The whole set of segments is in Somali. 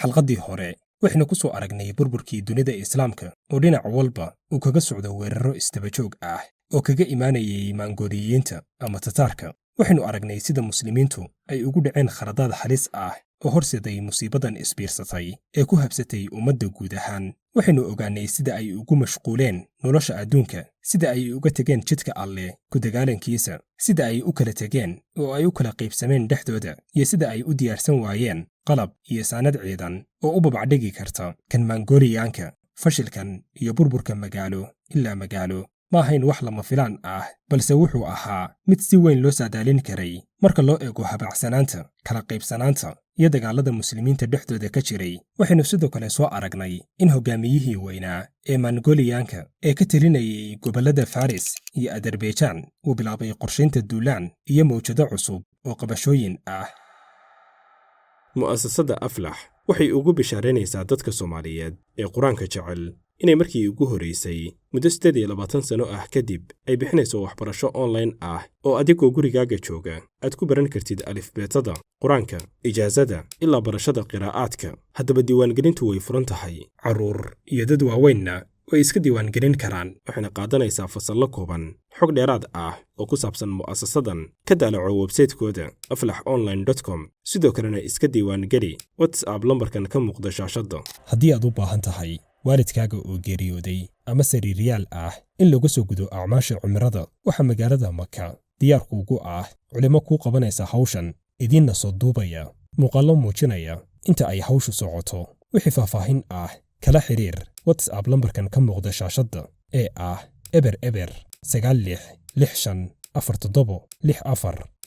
Xalqaddii hore waxaynu ku soo aragnay burburkii dunida Islaamka oo dhinac walba uu kaga socdo weerarro isdabajoog ah oo kaga imaanayay Maangooliyiinta ama Tataarka. Waxaynu aragnay sida Muslimiintu ay ugu dhaceen khaladaad halis ah oo horseeday musiibadan isbiirsatay ee ku habsatay ummadda guud ahaan. Waxaynu ogaanay sida ay ugu mashquuleen nolosha adduunka, sida ay uga tegeen jidka Alleh ku dagaalankiisa, sida ay u kala tegeen oo ay u kala qaybsameen dhexdooda, iyo sida ay u diyaarsan waayeen qalab iyo saanad ciidan oo u babacdhigi karta kan Maangooliyaanka. Fashilkan iyo burburka magaalo ilaa magaalo ma ahayn wax lama filaan ah, balse wuxuu ahaa mid si weyn loo saadaalin karay marka loo eego habacsanaanta, kala qaybsanaanta iyo dagaalada Muslimiinta dhexdooda ka jiray. Waxaynu sidoo kale soo aragnay in hogaamiyihii weynaa ee Mongoliyaanka ee ka telinayay gobollada Faris iyo Azerbaijan uu bilaabay qorshaynta duulaan iyo mawjado cusub oo qabashooyin ah. Mu'asasada Aflax waxay ugu bishaaraynaysaa dadka Soomaaliyeed ee Qur-aanka jecel inay markii ugu horraysay muddo 28 sano ah kadib ay bixinayso waxbarasho online ah oo adigoo gurigaaga jooga aad ku baran kartid alifbeetada Qur-aanka, ijaasada ilaa barashada qiraa'aadka. Haddaba diiwaangelintu way furan tahay, carruur iyo dad waaweynna way iska diiwaangelin karaan, waxayna qaadanaysaa fasallo kooban. Xog dheeraad ah oo ku saabsan mu'asasadan ka daalaco website-kooda aflax online com. Sidoo kalena iska diiwaangeli WhatsApp lambarkan ka muuqda shaashadda. Haddii aad u baahan tahay waalidkaaga oo geeriyooday ama sariiryaal ah in laga soo gudo acmaasha cumrada, waxaa magaalada Maka diyaarkuugu ah culimo kuu qabanaysa hawshan, idiinna soo duubaya muuqaallo muujinaya inta ay hawshu socoto. Wixii faahfaahin ah kala xiriir WhatsApp lambarkan ka muuqda shaashadda ee ah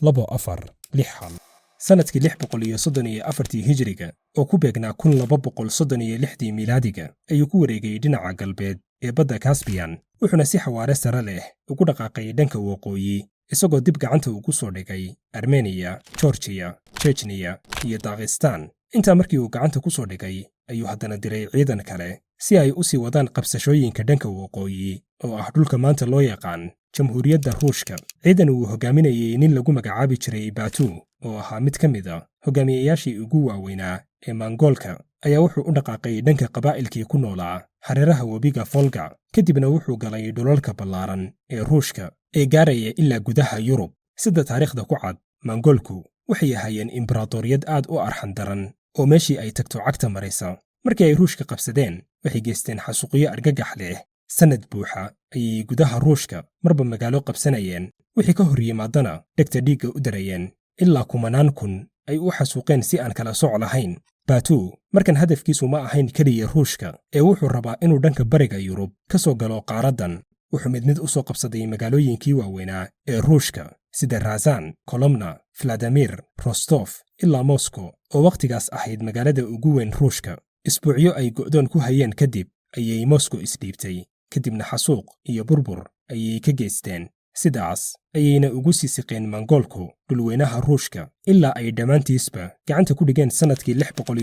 00096654764246. Sanadkii 634-tii Hijriga oo ku beegnaa 1236-dii Miilaadiga ayuu ku wareegay dhinaca galbeed ee badda Kasbiyan, wuxuuna si xawaare sare leh ugu dhaqaaqay dhanka waqooyi, isagoo dib gacanta ugu soo dhigay Armeniya, Georgiya, Jejniya iyo Dakhistaan. Intaa markii uu gacanta ku soo dhigay ayuu haddana diray ciidan kale si ay u sii wadaan qabsashooyinka dhanka waqooyi oo ah dhulka maanta loo yaqaan Jamhuuriyadda Ruushka. Ciidan uu hogaaminayey nin lagu magacaabi jiray Batu oo ahaa mid ka mid a hogaamiyeyaashii ugu waaweynaa ee Mangoolka ayaa wuxuu u dhaqaaqay dhanka qabaa'ilkii ku noolaa hareeraha webiga Folga, kadibna wuxuu galay dhulalka ballaaran ee Ruushka ee gaaraya ilaa gudaha Yurub. Sida taariikhda ku cad, Mangoolku waxay ahaayeen imbaratoriyad aad u arxan daran oo meeshii ay tagto cagta maraysa. Markii ay Ruushka qabsadeen, waxay geysteen xasuuqyo argagax leh. Sannad buuxa ayay gudaha Ruushka marba magaalo qabsanayeen, wixii ka hor yimaadana dhegta dhiigga u darayeen, ilaa kumanaan kun ay u xasuuqeen si aan kala soc lahayn. Batu markan hadafkiisu ma ahayn keliya Ruushka ee wuxuu rabaa inuu dhanka bariga Yurub ka soo galo qaaraddan. Wuxuu mid mid u soo qabsaday magaalooyinkii waaweynaa ee Ruushka sida Razan, Kolomna, Vladimir, Rostof ilaa Moscow oo wakhtigaas ahayd magaalada ugu weyn Ruushka. Isbuucyo ay go'doon ku hayeen kadib ayay Moscow isdhiibtay, kadibna xasuuq iyo burbur ayay ka geysteen. Sidaas ayayna ugu sii siqeen Mangoolku dhulweynaha Ruushka ilaa ay dhammaantiisba gacanta ku dhigeen sannadkii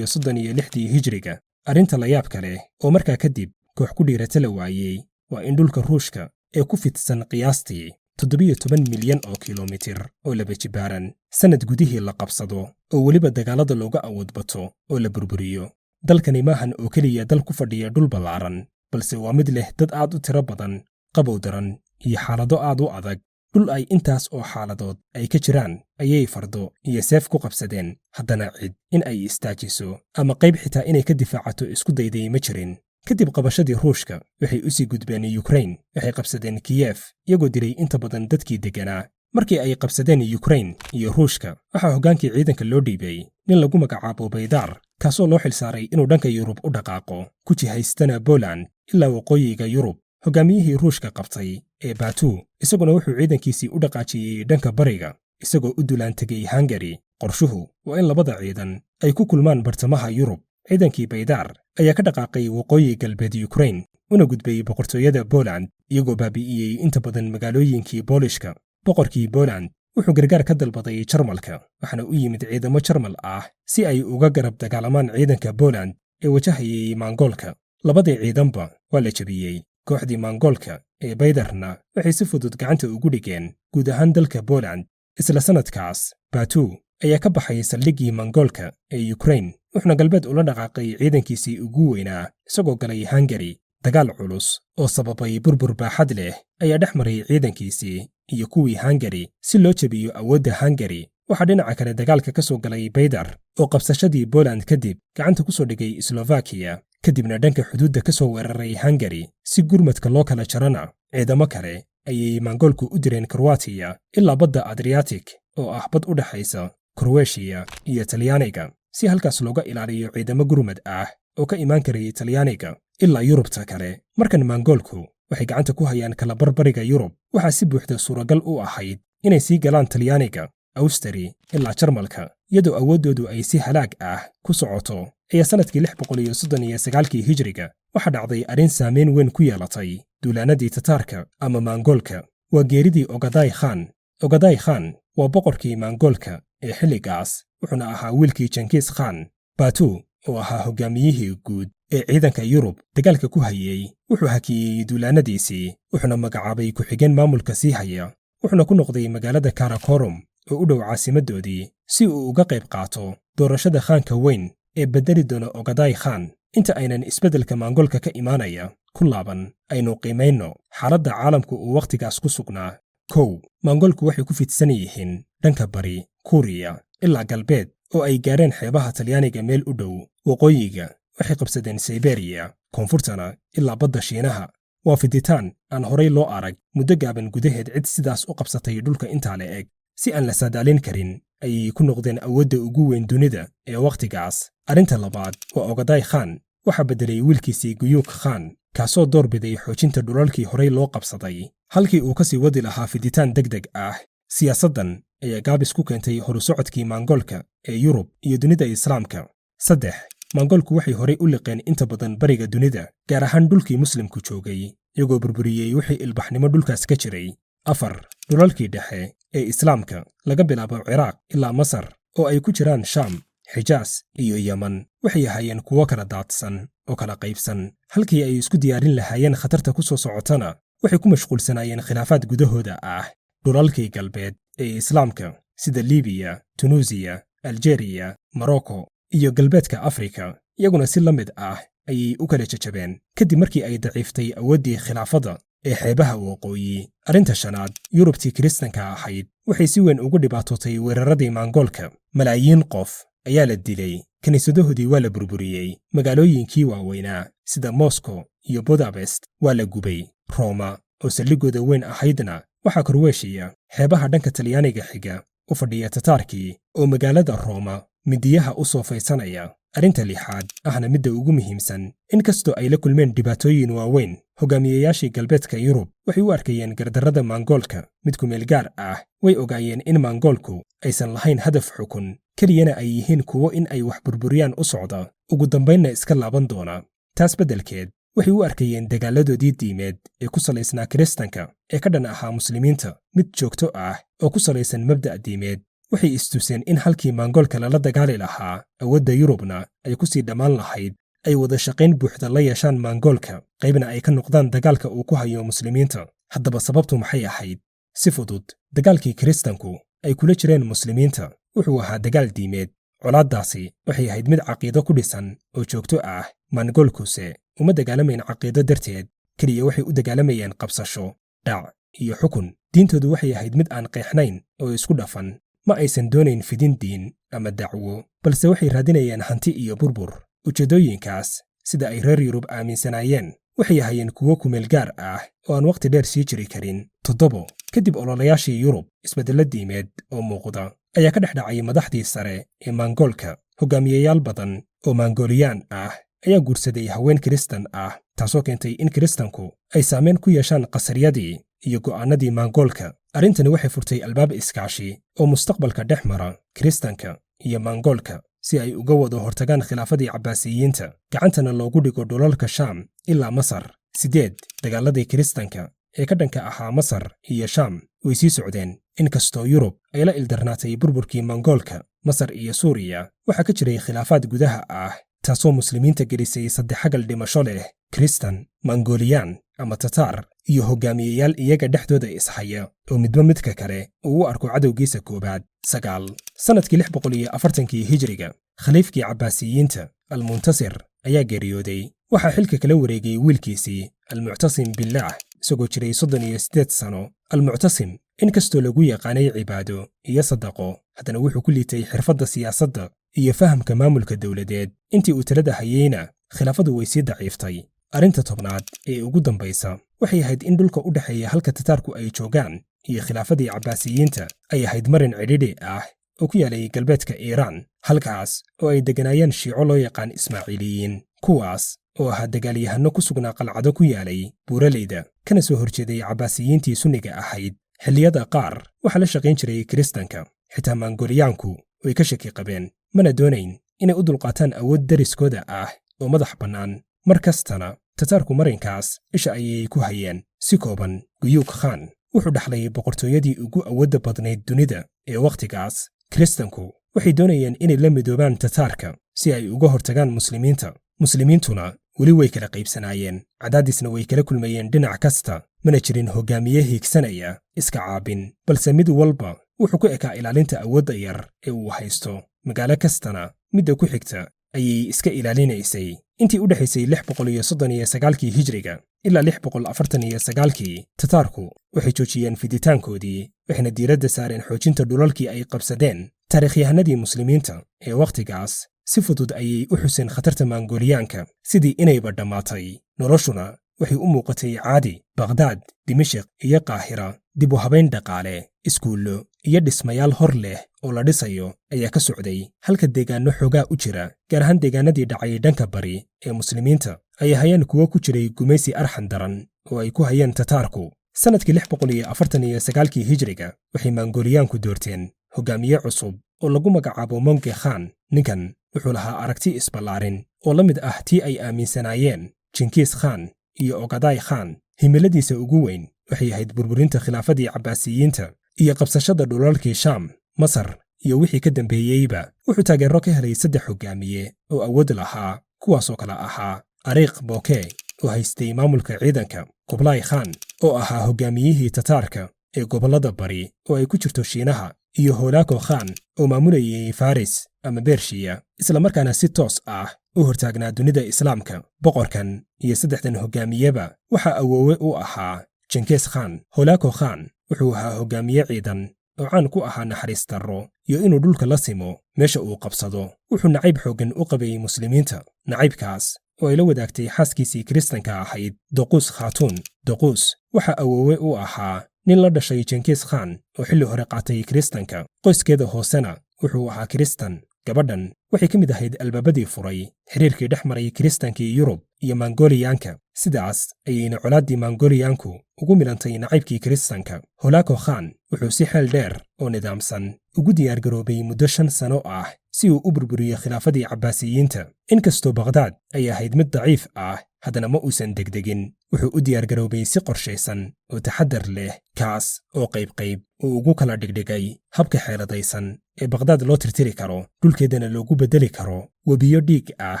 636-dii Hijriga. Arrinta layaabka leh oo markaa kadib koox ku dhiirata la waayey waa in dhulka Ruushka ee ku fidsan qiyaastii 17 milyan oo kilomitir oo laba jibaaran sannad gudihii la qabsado oo weliba dagaalada looga awood bato oo la burburiyo. Dalkani maahan oo keliya dal ku fadhiya dhul ballaaran, balse waa mid leh dad aad u tiro badan, qabow daran iyo xaalado aad u adag. Dhul ay intaas oo xaaladood ay ka jiraan ayay fardo iyo seef ku qabsadeen, haddana cid in ay istaajiso ama qayb xitaa inay ka difaacato isku dayday ma jirin. Kadib qabashadii Ruushka waxay u sii gudbeen Yukrain. Waxay qabsadeen Kiyef, iyagoo dilay inta badan dadkii degganaa. Markii ay qabsadeen Yukrain iyo Ruushka, waxaa hoggaankii ciidanka loo dhiibay nin lagu magacaabo Baydaar, kaasoo loo xilsaaray inuu dhanka Yurub u dhaqaaqo, ku jihaystana Boland ilaa waqooyiga Yurub. Hogaamiyihii Ruushka qabtay ee Batu isaguna wuxuu ciidankiisii u dhaqaajiyey dhanka bariga, isagoo u dulaan tegey Hungari. Qorshuhu waa in labada ciidan ay ku kulmaan bartamaha Yurub. Ciidankii Baydaar ayaa ka dhaqaaqay waqooyi galbeed Yukrain una gudbay boqortooyada Boland, iyagoo baabi'iyey inta badan magaalooyinkii Boolishka. Boqorkii Boland wuxuu gargaar ka dalbaday Jarmalka, waxaana u yimid ciidamo Jarmal ah si ay uga garab dagaalamaan ciidanka Boland ee wajahayay Mangoolka. Labadii ciidanba waa la jebiyey. Kooxdii Mangoolka ee Baydarna waxay si fudud gacanta ugu dhigeen guud ahaan dalka Boland. Isla sannadkaas Batu ayaa ka baxay saldhiggii Mangoolka ee Yukrain, wuxuuna u gudbay dhanka bariga Yurub. Wuxuuna galbeed ula dhaqaaqay ciidankiisii ugu weynaa, isagoo galay Hungari. Dagaal culus oo sababay burbur baaxad leh ayaa dhex maray ciidankiisii iyo kuwii Hungari si loo jebiyo awoodda Hungari. Waxaa dhinaca kale dagaalka ka soo galay Baydar, oo qabsashadii Boland kadib gacanta ku soo dhigay Slovakiya, kadibna dhanka xuduudda ka soo weeraray Hungari. Si gurmadka loo kala jarana, ciidamo kale ayay Mangoolku u direen Kroatiya ilaa badda Adriyatik, oo ah bad u dhexaysa Kroweshiya iyo Talyaaniga, si halkaas looga ilaaliyo ciidamo gurmad ah oo ka imaan karayay Talyaaniga ilaa Yurubta kale. Markan Mangoolku waxay gacanta ku hayaan kala barbariga Yurub. Waxaa si buuxda suuragal u ahayd inay sii galaan Talyaaniga, Awstari ilaa Jarmalka. Iyadoo awooddoodu ay si halaag ah ku socoto ayaa sannadkii 639-kii Hijriga waxaa dhacday arrin saameyn weyn ku yeelatay duulaanadii Tataarka ama Maangoolka. Waa geeridii Ogaday Khan. Ogaday Khan waa boqorkii Maangoolka ee xilligaas, wuxuuna ahaa wiilkii Jenkiis Khan. Batu, oo ahaa hogaamiyihii guud ee ciidanka Yurub dagaalka ku hayey, wuxuu hakiyey duulaanadiisii, wuxuuna magacaabay ku-xigeen maamulka sii haya, wuxuuna ku noqday magaalada Karakorum oo u dhow caasimaddoodii si uu uga qayb qaato doorashada khaanka weyn ee beddeli doona Ogaday Khan. Inta aynan isbeddelka Maangoolka ka imaanaya ku laaban, aynu qiimayno xaaladda caalamku uu wakhtigaas ku sugnaa. 1, Maangoolku waxay ku fidsan yihiin dhanka bari Kuuriya ilaa galbeed oo ay gaareen xeebaha Talyaaniga meel u dhow. Waqooyiga waxay qabsadeen Siberiya, koonfurtana ilaa badda Shiinaha. Waa fiditaan aan horay loo arag muddo gaaban gudaheed cid sidaas u qabsatay dhulka intaa la eg. Si aan la saadaalin karin ayay ku noqdeen awoodda ugu weyn dunida ee wakhtigaas. Arrinta labaad waa Ogaday Khan waxaa beddelay wiilkiisii Guyuuk Khan, kaasoo door biday xoojinta dhulalkii horay loo qabsaday halkii uu ka sii wadi lahaa fiditaan deg deg ah. Siyaasaddan ayaa gaabis ku keentay horusocodkii Maangoolka ee Yurub iyo dunida Islaamka. 3, Maangoolku waxay horay u liqeen inta badan bariga dunida, gaar ahaan dhulkii Muslimku joogay, iyagoo burburiyey wixii ilbaxnimo dhulkaas ka jiray. 4, dhulalkii dhexe ee Islaamka, laga bilaabo Ciraaq ilaa Masar, oo ay ku jiraan Shaam, Xijaas iyo Yeman, waxay ahaayeen kuwo kala daadsan oo kala qaybsan. Halkii ay isku diyaarin lahaayeen khatarta ku soo socotana, waxay ku mashquulsanaayeen khilaafaad gudahooda ah. Dhulalkii galbeed ee Islaamka sida Libiya, Tunuusiya, Aljeriya, Morocco iyo galbeedka Afrika iyaguna si la mid ah ayay u kala jajabeen kadib markii ay daciiftay awooddii khilaafadda ee xeebaha waqooyi. Arrinta shanaad, Yurubtii Kiristanka ahayd waxay si weyn ugu dhibaatootay weeraradii Maangoolka. Malaayiin qof ayaa la dilay, kiniisadahoodii waa la burburiyey, magaalooyinkii waaweynaa sida Moscow iyo Budabest waa la gubay. Rooma oo saldhiggooda weyn ahaydna waxaa Korweeshiya xeebaha dhanka Talyaaniga xiga u fadhiya Tataarkii oo magaalada Rooma midiyaha u soo faysanaya. Arrinta lixaad, ahna midda ugu muhiimsan, inkastoo ay la kulmeen dhibaatooyin waaweyn, hogaamiyeyaashii galbeedka Yurub waxay u arkayeen gardarrada Maangoolka mid kumeel gaar ah. Way ogaayeen in Maangoolku aysan lahayn hadaf xukun, keliyana ay yihiin kuwo in ay wax burburiyaan u socda, ugu dambaynna iska laaban doona. Taas beddelkeed waxay u arkayeen dagaaladoodii diimeed ee ku salaysnaa Kiristanka ee ka dhan ahaa Muslimiinta mid joogto ah oo ku salaysan mabda' diimeed. Waxay istuseen in halkii Maangoolka lala dagaali lahaa, awoodda Yurubna ay ku sii dhammaan lahayd, ay wada shaqayn buuxda la yeeshaan Maangoolka, qaybna ay ka noqdaan dagaalka uu ku hayo Muslimiinta. Haddaba sababtu maxay ahayd? Si fudud, dagaalkii Kiristanku ay kula jireen Muslimiinta wuxuu ahaa dagaal diimeed. Colaaddaasi waxay ahayd mid caqiido ku dhisan oo joogto ah. Maangoolkuse uma dagaalamayn caqiido darteed, keliya waxay u dagaalamayeen qabsasho, dhac iyo xukun. Diintoodu waxay ahayd mid aan qeexnayn oo isku dhafan. Ma aysan doonayn fidin diin ama dacwo, balse waxay raadinayeen hanti iyo burbur. Ujeeddooyinkaas, sida ay reer Yurub aaminsanaayeen, waxay ahaayeen kuwo kumeel gaar ah oo aan wakhti dheer sii jiri karin. 7, kadib ololayaashii Yurub, isbeddello diimeed oo muuqda ayaa ka dhex dhacay madaxdii sare ee Maangoolka. Hogaamiyeyaal badan oo Maangooliyaan ah ayaa guursaday haween Kiristan ah, taasoo keentay in Kiristanku ay saameyn ku yeeshaan qasaryadii iyo go'aanadii Maangoolka. Arrintani waxay furtay albaab iskaashi oo mustaqbalka dhex mara Kiristanka iyo Maangoolka si ay uga wada hortagaan khilaafadii Cabbaasiyiinta, gacantana loogu dhigo dhulalka Shaam ilaa Masar. 8, dagaaladii Kiristanka ee ka dhanka ahaa Masar iyo Shaam way sii socdeen. Inkastoo Yurub ay la ildarnaatay burburkii Mongoolka, Masar iyo Suuriya waxaa ka jiray khilaafaad gudaha ah, taasoo Muslimiinta gelisay saddexagal dhimasho leh: Kristan, Mongoliyaan ama Tataar. Iyo hogaamiyeyaal iyaga dhexdooda ishaya oo midba midka kale uu u arko cadowgiisa koowaad. 9, sannadkii 640-kii Hijriga, khaliifkii Cabbaasiyiinta Almuntasir ayaa geeriyooday. Waxaa xilka kala wareegay wiilkiisii Almuctasim Billaah, isagoo jiray 38 sano. Almuctasim, inkastoo lagu yaqaanay cibaado iyo sadaqo, haddana wuxuu ku liitay xirfadda siyaasadda iyo fahamka maamulka dowladeed. Intii uu talada hayeyna, khilaafadu way sii daciiftay. Arrinta 10aad ee ugu dambaysa waxay ahayd in dhulka u dhexeeya halka Tataarku ay joogaan iyo khilaafadii Cabbaasiyiinta ay ahayd marin cidhidhi ah oo ku yaalay galbeedka Iiraan, halkaas oo ay degganaayeen Shiico loo yaqaan Ismaaciiliyiin, kuwaas oo ahaa dagaalyahanno ku sugnaa qalcado ku yaalay buuraleyda, kana soo horjeeday Cabbaasiyiintii Sunniga ahayd. Xilliyada qaar waxaa la shaqayn jiray Kiristanka. Xitaa Mangoliyaanku way ka shaki qabeen, mana doonayn inay u dulqaataan awood dariskooda ah oo madax bannaan. Mar kastana Tataarku marinkaas isha ayay ku hayeen. Si kooban, Guyuug Khan wuxuu dhaxlay boqortooyadii ugu awoodda badnayd dunida ee wakhtigaas. Kiristanku waxay doonayeen inay la midoobaan Tataarka si ay uga hortagaan Muslimiinta. Muslimiintuna weli way kala qaybsanaayeen, cadaadisna way kala kulmayeen dhinac kasta. Mana jirin hoggaamiye hiigsanaya iska caabin, balse mid walba wuxuu ku ekaa ilaalinta awoodda yar ee uu haysto. Magaalo kastana midda ku xigta ayay iska ilaalinaysay. Intii u dhexaysay 639-kii Hijriga ilaa 649-kii, Tataarku waxay joojiyeen fiditaankoodii, waxayna diiradda saareen xoojinta dhulalkii ay qabsadeen. Taariikhyahanadii Muslimiinta ee wakhtigaas si fudud ayay u xuseen khatarta Mangoliyaanka, sidii inayba dhammaatay, noloshuna waxay u muuqatay caadi. Bakhdad, Dimishiq iyo Qaahira dib u habayn dhaqaale, iskuullo iyo dhismayaal hor leh oo la dhisayo ayaa ka socday, halka deegaanno xoogaa u jira, gaar ahaan deegaanadii dhacay dhanka bari ee Muslimiinta, ay hayeen kuwo ku jiray gumaysi arxan daran oo ay ku hayeen Tataarku. Sannadkii 649-kii Hijriga waxay Mangoliyaanku doorteen hogaamiye cusub oo lagu magacaabo Monge Khan. Ninkan wuxuu lahaa aragti isballaarin oo la mid ah tii ay aaminsanaayeen Jinkiis Khan iyo Ogaday Khan. Himiladiisa ugu weyn waxay ahayd burburinta khilaafadii Cabbaasiyiinta iyo qabsashada dhulalkii Shaam, Masar iyo wixii ka dambeeyeyba. Wuxuu taageero ka helay saddex hogaamiye oo awood lahaa, kuwaasoo kale ahaa Ariiq Boke oo haystay maamulka ciidanka, Kublai Khan oo ahaa hogaamiyihii Tataarka ee gobollada bari oo ay ku jirto Shiinaha, iyo Holako Khan oo maamulayay Faris ama Bershiya, islamarkaana si toos ah u hortaagnaa dunida Islaamka. Boqorkan iyo saddexdan hogaamiyeba waxaa awoowe u ahaa Jenkes Khan. Holako Khan wuxuu ahaa hogaamiye ciidan oo caan ku ahaa naxariis darro iyo inuu dhulka la simo meesha uu qabsado. Wuxuu nacayb xooggan u qabayey Muslimiinta, nacaybkaas oo ay la wadaagtay xaaskiisii Kiristanka ahayd, Doquus Khaatuun. Doquus waxaa awoowe u ahaa nin la dhashay Jenkis Khan oo xilli hore qaatay Kiristanka, qoyskeeda hoosena wuxuu ahaa Kiristan. Gabadhan waxay ka mid ahayd albaabadii furay xiriirkii dhex maray Kiristankii Yurub iyo Mangoliyaanka. Sidaas ayayna colaaddii Mangoliyaanku ugu milantay nacaybkii Kiristanka. Holako Khan wuxuu si xeel dheer oo nidaamsan ugu diyaargaroobay muddo 5 sano ah si uu u burburiyo khilaafadii Cabbaasiyiinta. Inkastoo Bakhdad ay ahayd mid daciif ah, haddana ma uusan degdegin. Wuxuu u diyaargaroobay si qorshaysan oo taxaddar leh, kaas oo qaybqayb uu ugu kala dhigdhigay habka xeeladaysan ee Bakhdad loo tirtiri karo, dhulkeedana loogu beddeli karo webiyo dhiig ah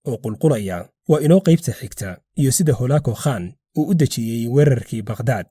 oo qulqulaya. Waa inoo qaybta xigta iyo sida Holako Khan uu u dejiyey weerarkii Bakhdad.